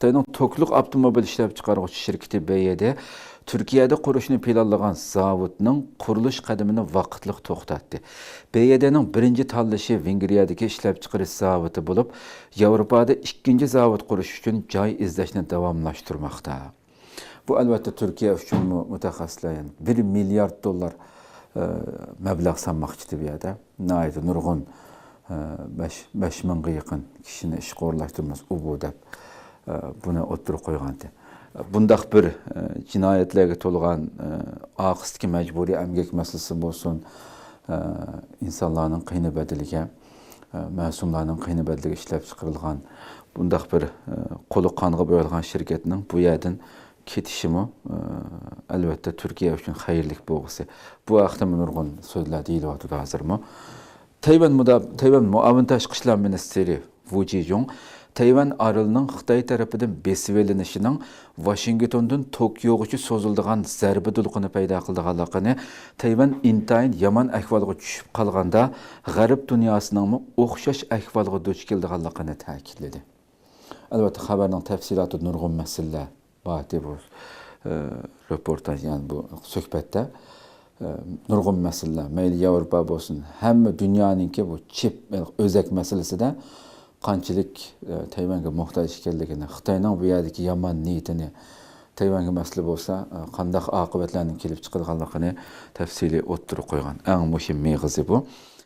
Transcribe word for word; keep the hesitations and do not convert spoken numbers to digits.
خىتاينىڭ توكلۇق ئاپتوموبىل ئىشلەپچىقارغۇچى شىركىتى بي ئې دې تۈركىيەدە قۇرۇشنى پىلانلىغان زاۋۇتنىڭ قۇرۇلۇش قەدىمىنى ۋاقىتلىق توختاتتى. بي ئې دېنىڭ بىرىنچى تاللىشى ۋېنگرىيەدىكى ئىشلەپچىقىرىش زاۋۇتى بولۇپ، ياۋروپادا ئىككىنچى زاۋۇت قۇرۇش ئۈچۈن جاي ئىزدەشنى داۋاملاشتۇرماقتا. بۇ، ئەلۋەتتە، تۈركىيە ئۈچۈنمۇ مۇتەخەسسىسلەر، يەنى، بىر مىليارد دوللار، ئە، مەبلەغ سالماقچى بۇ يەردە. ناھايىتى نۇرغۇن، ئە، بەش، بەش مىڭغا يېقىن كىشىنى ئىشقا ئورۇنلاشتۇرىمىز، ئۇ بۇ دەپ، ئە، بۇنى ئوتتۇرىغا قويغانىدى. بۇنداق بىر، ئە، جىنايەتلەرگە تولغان، ئە، ئارقىسىدىكى مەجبۇرىي ئەمگەك مەسىلىسى بولسۇن، ئە، ئىنسانلارنىڭ قىينى بەدىلىگە، ئە، مەسۇملارنىڭ قىينى بەدىلىگە ئىشلەپچىقىرىلغان بۇنداق بىر، ئە، قولى قانغا بويالغان شىركەتنىڭ بۇ يەردىن كېتىشىمۇ، ئە، ئەلۋەتتە، تۈركىيە ئۈچۈن خەيرلىك بولغۇسى. بۇ ھەقتە نۇرغۇن سۆزلەر دېيىلىۋاتىدۇ ھازىرمۇ. تەيۋەن مۇدا-، تەيۋەن مۇئاۋىن تاشقى ئىشلار مىنىستىرى ۋۇ جىجۇڭ تەيۋەن ئارىلىنىڭ خىتاي تەرىپىدىن بېسىۋېلىنىشىنىڭ ۋاشىنگتوندىن توكيوغىچە سوزۇلىدىغان زەربە دولقۇنى پەيدا قىلىدىغانلىقىنى، تەيۋەن ئىنتايىن يامان ئەھۋالغا چۈشۈپ قالغاندا، غەرب دۇنياسىنىڭمۇ ئوخشاش ئەھۋالغا دۇچ كېلىدىغانلىقىنى تەكىتلىدى. ئەلۋەتتە، خەۋەرنىڭ تەپسىلاتىدا نۇرغۇن مەسىلىلەر بار ئىدى بۇ، ئە، رېپورتاژ، يەنى بۇ سۆھبەتتە، ئە، نۇرغۇن مەسىلىلەر، مەيلى ياۋروپا بولسۇن، ھەممە دۇنيانىڭكى بۇ چىپ، ئۆزەك مەسىلىسىدە قانچىلىك، ئە، تەيۋەنگە موھتاج ئىكەنلىكىنى، خىتاينىڭ بۇ يەردىكى يامان نىيىتىنى، تەيۋەنگە مەسىلە بولسا، ئە، قانداق ئاقىۋەتلەرنىڭ كېلىپ چىقىدىغانلىقىنى تەپسىلىي ئوتتۇرىغا قويغان. ئەڭ مۇھىم مېغىزى بۇ.